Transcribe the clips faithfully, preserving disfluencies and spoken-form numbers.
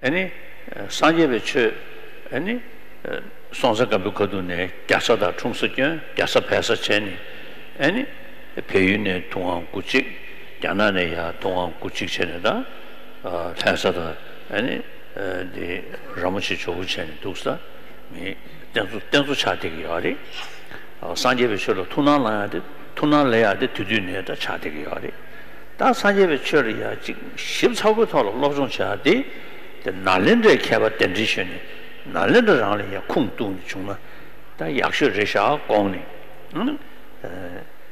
ཨ་ནི་སངས་རྒྱས་པའི་ཆོས། ཨ་ནི་སྲོང་བཙན་སྒམ་པོའི་ཁ་ཐུག་ནས་རྒྱ་བཟའ་དང་འཁྲུངས་ས་བསྐྱོན། རྒྱ་བཟའ་བལ་བཟའ་བྱས་ནས། ཨ་ནི་བལ་ཡུལ་ནས་ཐུབ་དབང་སྐུ་གཅིག་རྒྱ་ནག་ནས་ཡར་ཐུབ་དབང་སྐུ་གཅིག་བྱས་ནས། ད་ལྷ་ས་དང་ཨ་ནི་འདི་ར་མོ་ཆེ་ཇོ་བོ་བྱས་ནས་འདུག་ས། མི་རྟེན་གཙོ་རྟེན་གཙོ་ཆགས་བསྡད་ཀྱི་ཡོད་རེད། སངས་རྒྱས་པའི་ཆོས་ལ་ཐུགས་སྣང་ལངས་ཡག་དེ། ཐུགས་སྣང་ལེན་ཡག་དེ་དེ་དུས་ནས་ད་ཆགས་བསྡད་ཀྱི་ཡོད་རེད། ད་སངས་རྒྱས་པའི་ཆོས་ལ་ཡ་གཅིག་ཞིབ་ཚགས་པོའི་ཐོག་ལ་སློབ་སྦྱོང་བྱེད་ཡག་དེ། དེ་ནཱ་ལེནྡྲའི་མཁས་པ་གདན་འདྲེན་ཞུས་ནས། ནཱ་ལེནྡྲ་རང་ལ་ཡ་ཁུངས་གཏུགས་ནས་བྱུང་ན་ད་ཡག་ཤོས་རེད་ཤག་དགོངས་ནས། ཨ་ནི་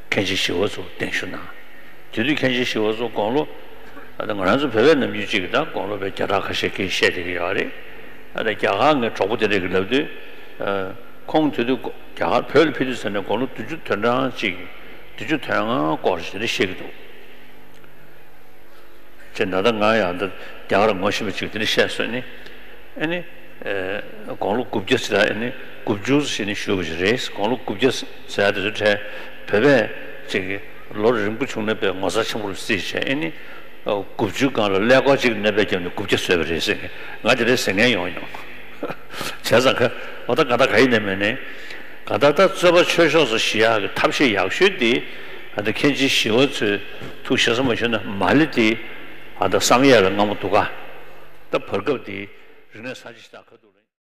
མཁན་ཆེན་ཞི་བ་འཚོ་གདན་ཞུ་གནང་། དེ་དུས་མཁན་ཆེན་ཞི་བ་འཚོ་དགུང་ལོ། ད་ང་རང་ཚོ་བོད་པའི་ནམ་རྒྱུན་གཅིག་གི་ད་དགུང་ལོ་བས་བརྒྱ་ཕྲག་ཁ་ཤས་ཀྱིས་བཤད་བསྡད་ཀྱི་ཡོད་རེད། ད་རྒྱ་གར་ངའི་གྲོགས་པོ་དེ་འདྲས་ཀྱིས་ལབ་དུས། ཁོང་དེ་དུས་རྒྱ་གར་བོད་ལ་ཕེབས་དུས་ཟེར་ནས་དགུང་ལོ་བདུན་ཅུ་དོན་གྲངས་གཅིག་བདུན་ཅུ་དོན་ལྔ་སྐོར་ཞིག་དེ་འདྲ་བཤད་ཀྱི་འདུག་ཅེས། ད་ལྟ་ང་ཡང་འདི་རྒྱ་གར་ངོ་ཤེས་པ་ཅིག་དེ་འདྲ་བཤད་སོང་ནི། ཨ་ནི། ཨེ། དགུང་ལོ་དགུ་བརྒྱ་ཟེར་ཨ་ནི་དགུ་བཅུ་ཟེར་ནས་ཞུ་བ་ཞིག་རེད། དགུང་ལོ་དགུ་བརྒྱ་ཟེར་ཡ་དེ་ཚོ་གྲས་བོད་པས་ཅིག་ལོ་རིང་པོ་བྱུང་ན་པའི་ངོ་མཚར་ཆེན་པོ་རུ་བརྩིས་བྱས། ཨ་ནི་དགུ་བཅུའི་སྒང་ལ་ཀླད་ཀོར་གཅིག་སྣོན་པ་བརྒྱབ་ནས་དགུ་བརྒྱ་བཟོས་པ་རེད་ཟེར་ནས་ང་དེ་འདྲའི་ཟེར་མཁན་ཡོང་ཡོང་། བྱས་ཙང་ཁ་འོ་ད་ག་ད་ག་ཡིན་ནས་མེད་ནས། ག་ད་ད་རྩོད་པ་ཆོས་ཕྱོགས་སུ་ཞི་ཡག་གི་ཐབས་ཤེས་ཡག་ཤོས་དེ། ཨ་ད་མཁན་ཆེན་ཞི་བ་འཚོའི་ཐུགས་ཞེ་ས་མ་ཞུ་ན་མ་ལི་དེ། ཨ་ད་བསམ་ཡས་ལ་སྔ་མོ་འདུག་ག་ད་བར་སྐབས་དེ་རིག་གནས་གསར་བརྗེ་ཞེ་དྲག་ཁ་ཐུག་ལ།